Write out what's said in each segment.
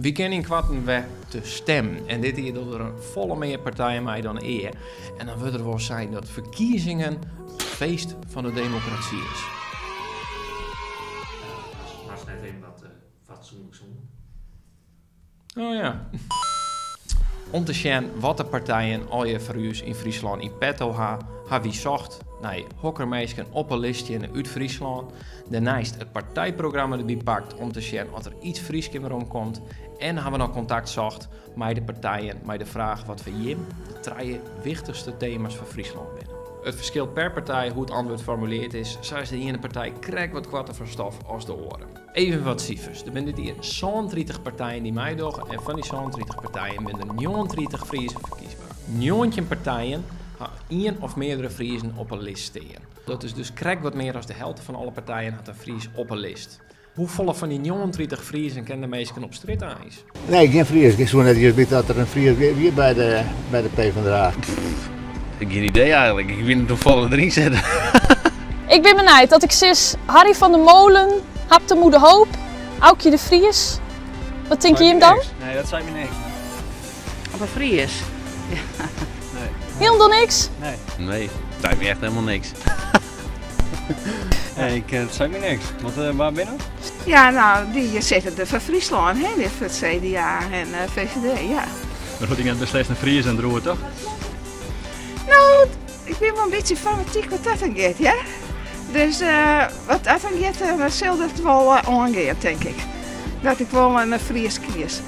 Wy kinne ynkoarten wer te stimmen en dit jier dogge der folle mear partijen mei dan ea. En dan wurdt der wol sein dat ferkiezingen it feest fan de demokrasy is. Moatst net even wat fatsoenlik sûn. Oh ja. Om te sjen wat de partijen allegear foar ús yn Fryslân yn petto ha, ha wy socht nei hokker minsken op 'e list steane út Fryslân. Dêrneist it partijprogramma derby pakt om te sjen oft der iets Frysk yn werom komt. En ha we noch kontakt socht mei de partijen mei de fraach wat foar jim de trije wichtichste tema's foar Fryslân binne. It ferskilt per partij hoe't it antwurd formuleard is, sa is de iene partij krekt wat koarter fan stof as de oare. Even wat sifers, der binne dit jier 37 partijen dy't meidogge en fan dy 37 partijen binne der 39 Friezen ferkiesber. 19 partijen ha ien of meardere Friezen op 'e list stean. Dat is dus krekt wat mear as de helte fan alle partijen hat in Fries op 'e list. Hoefolle fan dy 39 Friezen ken de minsken op strjitte eins? Nee, gjin Fries. Ik soe net iens witte dat der in Fries wie by de, by de PvdA. Gjin idee eigentlik. Ik wit net hoefolle deryn sitte. Ik bin benijd. As ik sis Harry van der Molen, Habtamu de Hoop, Aukje de Vries, wat tinke jim dan? Nee, dat seit my niks. Op in Fries? Ja. Nee. Hielendal niks? Nee. Nee, dat seit my echt helemaal niks. Nee, ik, het seit my niks. Wat, uh, wa binne dat? Ja, nou, dy sitte der foar Fryslân, hè, foar it CDA en VVD, ja. Der hoecht net beslist in Fries en droer, toch? Nou, ik bin wol in bytsje fanatyk wat dat oangiet, ja. Dus uh, wat dat oangiet, uh, sil dat wol uh, oangean, tink ik. Dat ik wol in Fries kies.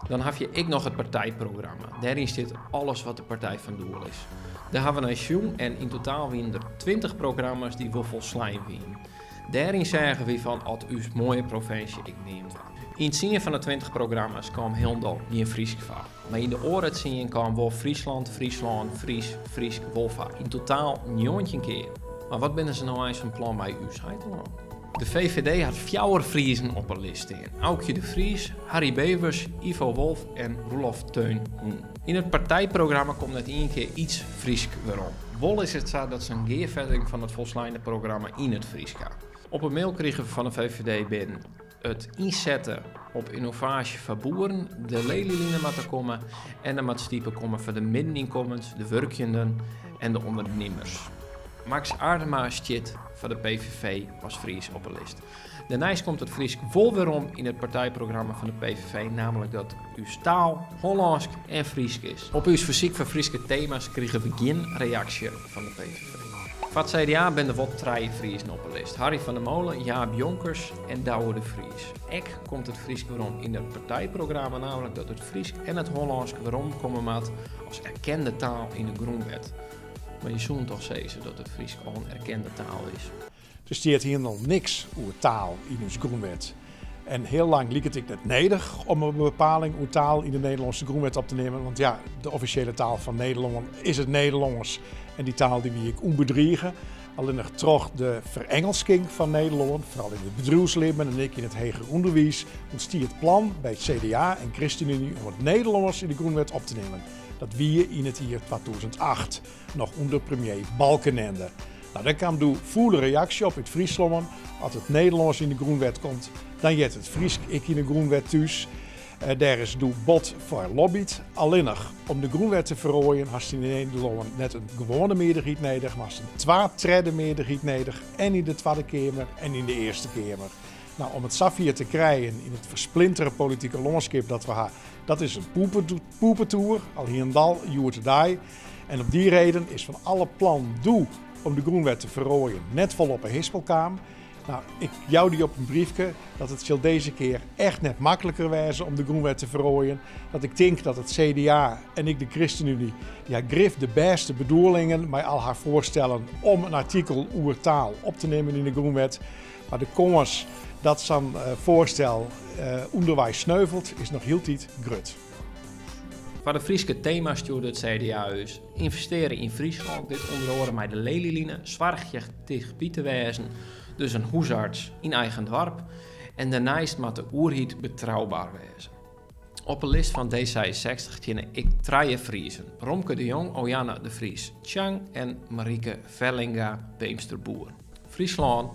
Dan haw je ek noch it partijprogramma. Dêryn stiet alles wat de partij fan doel is. Dêr hawwe we nei sjoen en yn totaal wiene der 20 programma's dy't wol folslein wiene. Dêryn seagen wy fan oft ús moaie provinsje ek neamd waard. Yn tsien fan de 20 programma's kaam hielendal gjin Frysk foar. Mar yn de oare tsien kaam wol Friesland, Fryslân, Fries, Frysk wol foar. Yn totaal 19 kear. Mar wat binne se no eins fan plan mei ús heitelân? De VVD hat fjouwer Friezen op 'e list stean, Aukje de Vries, Harry Bevers, Ivo Wolf en Roelof Teun Hoen. Yn it partijprogramma komt net ien kear iets Frysk werom. Wol is it sa dat se in gearfetting fan it folsleine programma yn it Frysk ha. Op 'e mail krigen we fan de VVD binnen it ynsetten op ynnovaasje foar boeren, de Lelyline moat der komme en der moat stipe komme foar de middenynkommens, de wurkjenden en de ûndernimmers. Max Aardema stiet foar de PVV as Fries op 'e list. Dêrneist komt it Frysk wol werom yn it partijprogramma fan de PVV, nammentlik dat ús taal Hollânsk en Frysk is. Op ús fersyk foar Fryske tema's krigen we gjin reaksje fan de PVV. Foar it CDA binne der wol trije Friezen op 'e list, Harry van der Molen, Jaap Jonkers en Douwe de Vries. Ek komt it Frysk werom yn it partijprogramma, nammentlik dat it Frysk en it Hollânsk weromkomme moat as erkende taal yn de grûnwet. Mar je soene toch sizze dat it Frysk al in erkende taal is. Der stiet hielendal niks oer taal yn ús grûnwet. En hiel lang like it ek net nedich om in bepaling oer taal yn de Nederlânske grûnwet op te nimmen, want ja, de offisjele taal fan Nederlân is it Nederlânsk en dy taal dy wie ek ûnbedrige. Allinnich troch de ferengelsking fan Nederlân, foaral yn it bedriuwslibben en ek yn it heger ûnderwiis, ûntstie it plan by it CDA en Christenunie om it Nederlânsk yn de grûnwet op te nimmen. Dat wie yn it jier 2008, noch ûnder premier Balkenende. Nou, dêr kaam doe fûle reaksje op út Fryslân. As it Nederlânsk yn de grûnwet komt, dan heart it Frysk ek yn de grûnwet thús. Eh, dêr is doe bot foar lobbyd. Allinnich om de grûnwet te feroarjen hast yn Nederlân net in gewoane mearderheid nedich, mar hast in twa-tredde mearderheid nedich en yn de Twadde Keamer en yn de Earste Keamer. Nou, om it safier te krijen yn it fersplintere politike lânskip dat we ha, dat is in poepetoer, al hielendal hjoed-de-dei. En op dy reden is fan alle plannen doe om de grûnwet te feroarjen net folle op 'e hispel kaam. Nou, ik jou dy op in briefke dat it sil dizze kear echt net makliker wêze om de grûnwet te feroarjen. Dat ik tink dat it CDA en ek de Christenunie, dy ha grif de bêste bedoelingen mei al har foarstellen om in artikel oer taal op te nimmen yn de grûnwet. Mar de kâns dat sa'n foarstel ûnderweis sneuvelt is noch hieltyd grut. Foar de Fryske tema's stjoerde it CDA ús ynvestearje yn Fryslân, dit ûnder oare mei de Lelyline, soargje tichtby te wêzen, dus in húsarts yn eigen doarp en dêrneist moat de oerheid betrouber wêze. Op 'e list fan D66 steane ek trije Friezen, Romke de Jong, Ojanne de Vries Chang en Marieke Vellinga Beemsterboer. Fryslân.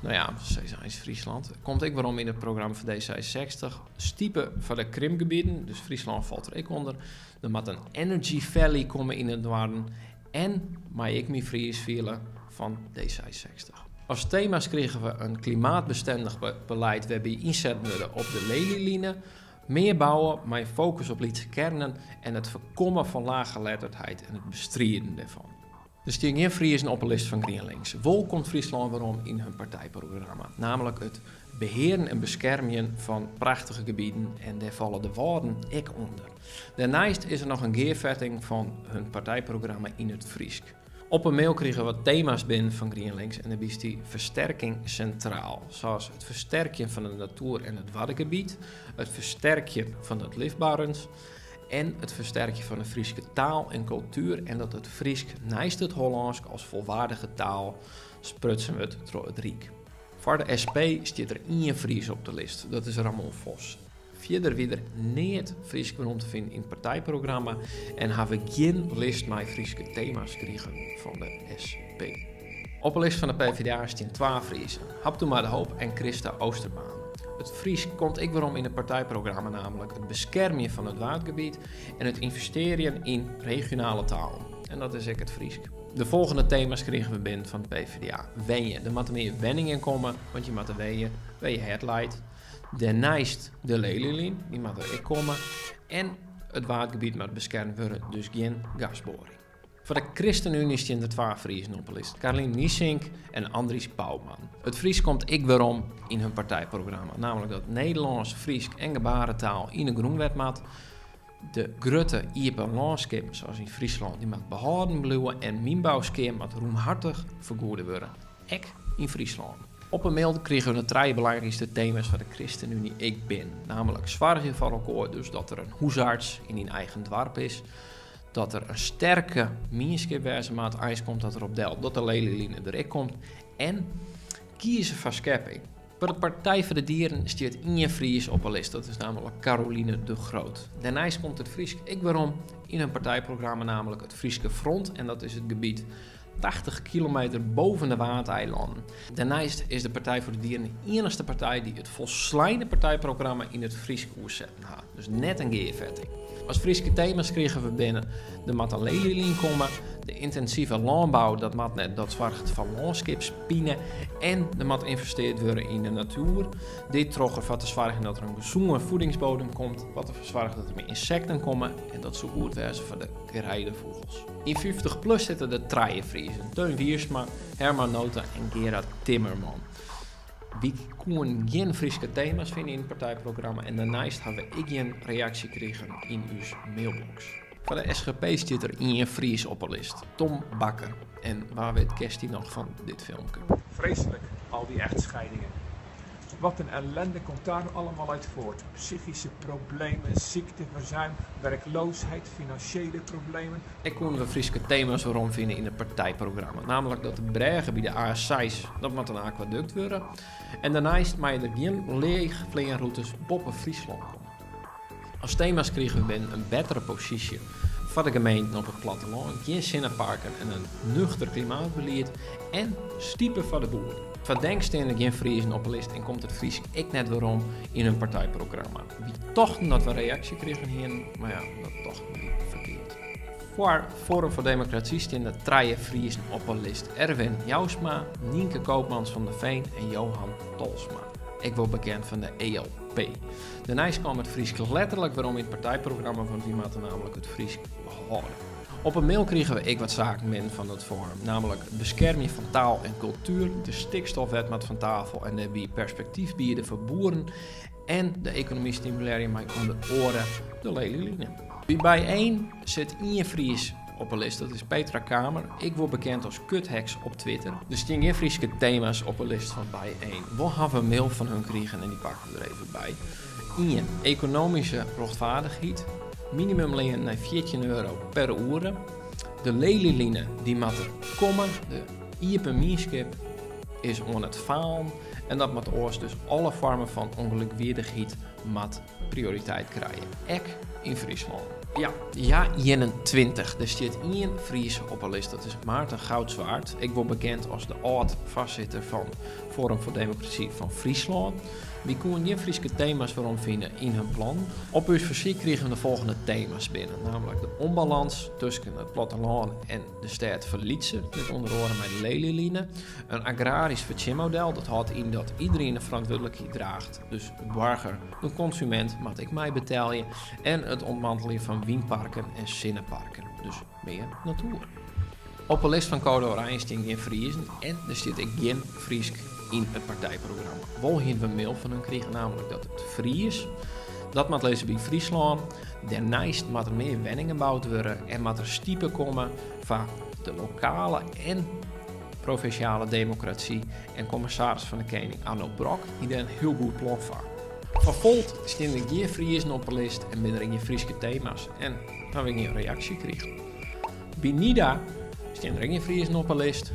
No ja, sis eins Friesland. Komt ek werom yn it programma fan D66. Stipe foar de krimpgebieten, dus Fryslân falt der ek ûnder. Der moat in Energy Valley komme yn it noarden. En mei ik my Fries fiele fan D66. As tema's krigen we in klimaatbestendich beleid wêrby ynset wurde op de Lelyline, mear bouwe mei fokus op lytse kearnen en it foarkommen fan laaggeletterdheid en it bestriden dêrfan. Der stean gjin Friezen op 'e list fan GrienLinks. Wol komt Fryslân werom yn hun partijprogramma, nammentlik it behearen en beskermjen fan prachtige gebieten en dêr falle de Wâlden ek ûnder. Dêrneist is der noch in gearfetting fan hun partijprogramma yn it Frysk. Op 'e mail krigen we wat tema's binnen fan GrienLinks en dêrby stie fersterking sintraal, sa as it fersterkjen fan de natoer en it Waddengebiet, it fersterkjen fan it leefberens en it fersterkjen fan de Fryske taal en kultuer en dat it Frysk neist it Hollânsk as folwaardige taal sprutsen wurdt troch it Ryk. Foar de SP stiet der ien Fries op de list, dat is Ramon Vos. Fierder wie der neat Frysk werom te finen yn it partijprogramma en ha we gjin list mei Fryske tema's krigen fan de SP. Op 'e list fan de PvdA stean twa Friezen, Habtamu de Hoop en Christa Oosterbaan. It Frysk komt ek werom yn it partijprogramma, nammentlik it beskermjen fan it Waadgebiet en it ynvestearjen yn regionale talen. En dat is ek it Frysk. De folgjende tema's krigen we binnen fan de PvdA. Wenje. Der moatte mear wenningen komme, want je moatte wenje wêr je hert leit. Dêrneist de Lelyline, dy moat der ek komme. En it Waadgebiet moat beskermd wurde, dus gjin gasboaring. Foar de Christenunie stean der twa Friezen op 'e list, Carlien Niesink en Andries Bouwman. It Frysk komt ek werom yn hun partijprogramma, nammentlik dat Nederlânsk, Frysk en gebaretaal yn 'e grûnwet moat. De grutte iepen lânskippen, sa as yn Fryslân, dy moat behâlden bliuwe en mynbouskea moat rûmhartich fergoede wurde, ek yn Fryslân. Op 'e mail krigen we de trije belangrykste tema's foar de Christenunie ek binnen, nammentlik soargje foar elkoar, dus dat der in húsarts yn dyn eigen doarp is, dat der in sterke mienskip wêze moat, eins komt dat derop del dat de Lelyline der ek komt, en kieze foar skepping. Foar de Partij foar de Dieren stiet ien Fries op 'e list, dat is nammentlik Caroline de Groot. Dêrneist komt it Frysk ek werom yn in partijprogramma, nammentlik it Fryske Front, en dat is it gebiet 80 kilometer boven de Waadeilannen. Dêrneist is de Partij foar de Dieren de iennichste partij dy't it folsleine partijprogramma yn it Frysk oersetten hat. Dus net in gearfetting. As Fryske tema's krigen we binnen, der moat in Lelyline komme, de yntinsive lânbou dat moat net, dat soarget foar lânskipspine en der moat ynvesteard wurde yn de natuer. Dit troch derfoar te soargjen dat der in gesûne voedingsbodem komt, wat derfoar soarget dat der mear ynsekten komme en dat soe goed wêze foar de greidefûgels. Yn 50 plus sitte der trije Friezen, Teun Wiersma, Herman Nota en Gerard Timmerman. Wy koenen gjin Fryske tema's fine yn it partijprogramma en dêrneist hawwe we ek gjin reaksje krigen yn ús mailbox. Foar de SGP stiet der ien Fries op 'e list, Tom Bakker. En wa wit kenst dy noch fan dit filmke. Vreselijk, al die echtscheidingen. Wat een ellende komt daar allemaal uit voort. Psychische problemen, ziekteverzuim, werkloosheid, financiële problemen. Ek koenen we Fryske tema's werom fine yn it partijprogramma, nammentlik dat de brêge by de A6, dat moat in akwadukt wurde. En dêrneist meie der gjin leechfleanrûtes boppe Fryslân komme. As tema's krigen we binnen in bettere posysje foar de gemeenten op it plattelân, gjin sinneparken en in nuchter klimaatbelied en stipe foar de boeren. Foar Denk stean der gjin Friezen op 'e list en komt it Frysk ek net werom yn hun partijprogramma. Wy tochten dat we reaksje krigen hienen, mar ja, dat tochten wy ferkeard. Foar Forum voor Democratie stean der trije Friezen op 'e list, Erwin Jousma, Nienke Koopmans van der Veen en Johan Tolsma, ek wol bekend fan de ELP. Dêrneist kaam it Frysk letterlik werom yn it partijprogramma, want wy moatte nammentlik it Frysk behâlde. Op 'e mail krigen we ek wat saken binnen fan dat forum, nammentlik it beskermjen fan taal en kultuer, de stikstofwet moat fan tafel en dêrby perspektyf biede foar boeren en de ekonomy stimulearje mei ûnder oare de Lelyline. By BIJ1 sit ien Fries op 'e list, dat is Petra Kamer, ek wol bekend as Kutheks op Twitter. Der stean gjin Fryske tema's op 'e list fan BIJ1. Wol hawwe we in mail fan hun krigen en dy pakke we der even by. Ien, ekonomyske rjochtfeardichheid, minimumlean nei 14 euro per oere, de Lelyline dy moat der komme, de iepen mienskip is oan it falen. En dat moat oars, dus alle foarmen fan ûngelykweardichheid moat prioriteit krije. Ek yn Fryslân. Ja, ja 21. Der stiet ien Fries op 'e list, dat is Maarten Goudzwaard, ek wol bekend as de âld-foarsitter fan Forum voor Democratie fan Fryslân. Wy koene gjin Fryske tema's werom fine yn hun plannen. Op ús fersyk krigen we de folgjende tema's binnen, nammentlik de ûnbalans tusken it plattelân en de stêd ferlytse, dit ûnder oare mei de Lelyline, in agrarysk fertsjinmodel, dat hâldt yn dat iderien de ferantwurdlikheid draacht, dus de boarger, de konsumint, moat ek meibetelje, en it ûntmanteljen fan wynparken en sinneparken, dus mear natoer. Op 'e list fan Code Oranje stean gjin Friezen en der stiet ek gjin Frysk yn it partijprogramma. Wol hiene we in mail fan hun krigen, nammentlik dat it Fries, dat moat lizze by Fryslân. Dêrneist moat der mear wenningen boud wurde en moat der stipe komme foar de lokale en provinsjale demokrasy en kommissaris fan de Kening Arno Brok hie dêr in hiel goed plan foar. Foar Volt stean der gjin Friezen op 'e list en binne der ek gjin Fryske tema's en hawwe we gjin reaksje krigen. By NIDA stean der ek gjin Friezen op 'e list,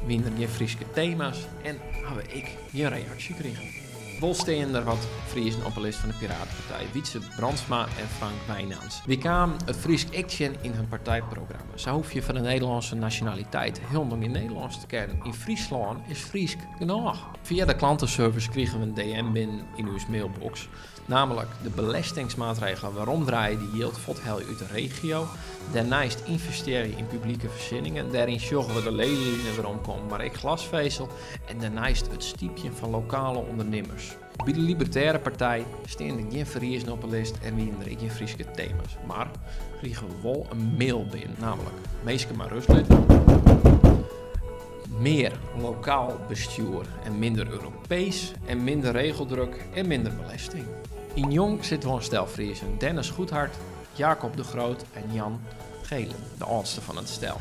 wiene der gjin Fryske tema's en hawwe we ek gjin reaksje krigen. Wol stean der wat Friezen op 'e list fan de Piratenpartij, Wietse Brandsma en Frank Wijnands. Wy kamen it Frysk ek tsjin yn hun partijprogramma. Sa hoef je foar de Nederlânske nasjonaliteit hielendal gjin Nederlânsk te kennen. Yn Fryslân is Frysk genôch. Fia de klanteservice krigen we in DM binnen yn ús mailbox. Nammentlik de belestingsmaatregelen weromdraaie dy jild fuorthelje út de regio. Dêrneist ynvestearje yn publike foarsjenningen. Dêryn sjogge we de Lelyline weromkommen, mar ek glasvezel. En dêrneist it stypjen fan lokale ûndernimmers. By de Libertaire Partij stean der gjin Friezen op 'e list en wiene der ek gjin Fryske tema's. Mar krigen we wol in mail binnen, nammentlik minsken mei rêst litte, mear lokaal bestjoer en minder Europees en minder regeldruk en minder belesting. Yn Jong sit wol in stel Friezen, Dennis Goedhart, Jacob de Groot en Jan Geelen, de âldste fan it stel.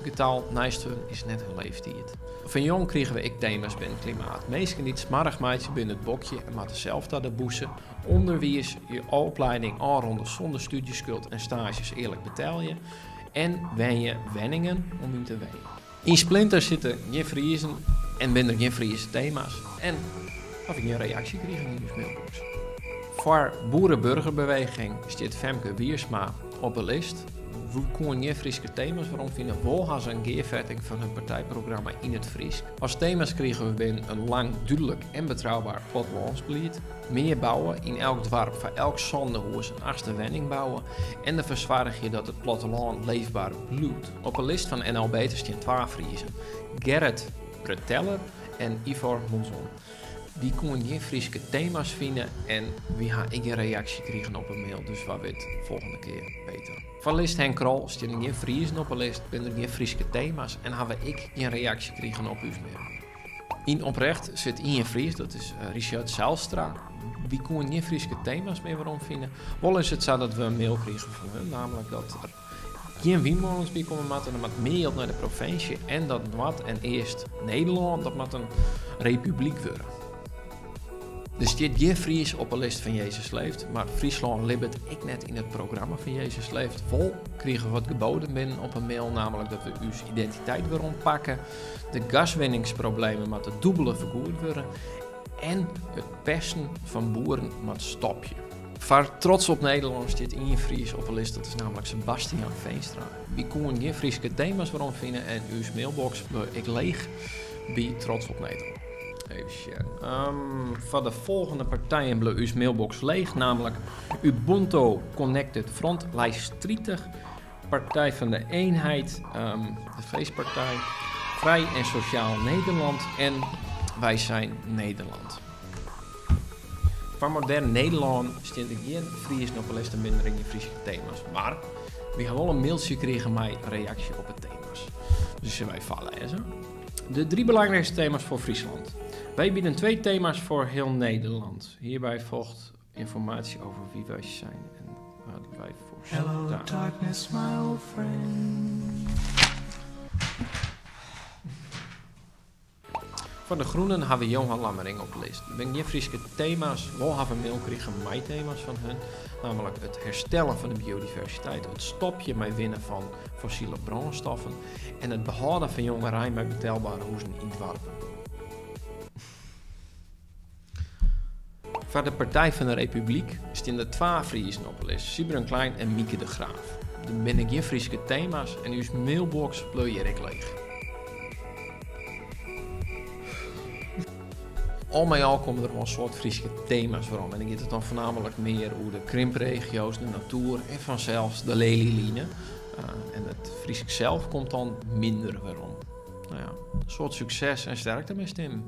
Getal neist hun is net hun leeftiid. Fan Jong krigen we ek tema's binnen klimaat. Minsken dy't smoarch meitsje binne it bokje en moatte sels ta de bûse. Underwiis, je oplieding ôfrûne sûnder stúdzjeskuld en staazjes earlik betelje. En wenje wenningen om yn te wenjen. Yn Splinter sitte gjin Friezen en binne der gjin Friese tema's. En haw ik gjin reaksje krigen yn ús mailbox. Foar Boerenburgerbeweging stiet Femke Wiersma op 'e list. We koene gjin Fryske tema's werom fine. Wol ha se in gearfetting fan hun partijprogramma yn it Frysk. As tema's krigen we binnen in lang, dúdlik en betrouber plattelânsbelied, mear bouwe, yn elk doarp foar elk sânde hûs in achtste wenning bouwe en derfoar soargje dat it plattelân leefber bliuwt. Op 'e list fan NL Beter stean twa Friezen, Gerrit Breteler en Ivor Monzon. Wy koene gjin Fryske tema's fine en wy ha ek gjin reaksje krigen op 'e mail, dus wa wit folgjende kear beter. Foar list Henk Krol stean der gjin Friezen op 'e list, binne der gjin Fryske tema's en ha we ek gjin reaksje krigen op ús mail. Yn Oprecht sit ien Fries, dat is Richard Zijlstra. Wy koene gjin Fryske tema's mear werom fine. Wol is it sa dat we in mail krigen fan hun, nammentlik dat der gjin wynmolens by komme moatte. Der moat mear jild nei de provinsje en dat Noard- en East-Nederlân, dat moat in republyk wurde. Der stiet gjin Fries op 'e list fan Jezus Leeft, mar Fryslân libbet ek net yn it programma fan Jezus Leeft. Wol krigen we wat geboden binnen op 'e mail, nammentlik dat we ús identiteit werompakke. De gaswinningsproblemen moatte dûbele fergoed wurde en it pesten fan boeren moat stopje. Foar Trots op Nederlân stiet ien Fries op 'e list, dat is nammentlik Sebastiaan Veenstra. Wy koene gjin Fryske tema's werom fine en ús mailbox bleau ek leech by Trots op Nederlân. Even sjen. Foar de folgjende partijen bleau ús mailbox leech, nammentlik Ubuntu Connected Front, lijst 30, Partij van de Eenheid, de feestpartij, Vrij en Sociaal Nederland en Wij zijn Nederland. Foar Modern Nederlân stean der gjin Friezen op 'e list en binne der ek gjin Fryske tema's. Mar wy ha wol in mailtsje krigen mei reaksje op 'e tema's. Dus sille wy foarlêze. De drie belangrijkste thema's voor Friesland. Wij bieden twee thema's voor heel Nederland. Hierbij volgt informatie over wie wij zijn en waar wij voor staan. Hello darkness, my old friend. Foar de Groenen ha we Johan Lammering op de list. Der binne gjin Fryske tema's, wol ha we mail krigen mei tema's fan hun. Nammentlik it herstellen fan de biodiversiteit, it stopjen mei winnen fan fossile brânstoffen en it behâlden fan jongerein mei betelbere huzen yn doarpen. Foar de Partij fan de Republyk stean der twa Friezen op 'e list, Sybren Klein en Mieke de Graaf. Der binne gjin Fryske tema's en ús mailbox bleau hjir ek leech. Al mei al komme der wol in soad Fryske tema's werom en dan giet it dan foarnaamlik mear oer de krimpregio's, de natoer en fansels de Lelyline. En it Frysk sels komt dan minder werom. No ja, in soad sukses en sterkte mei stimmen.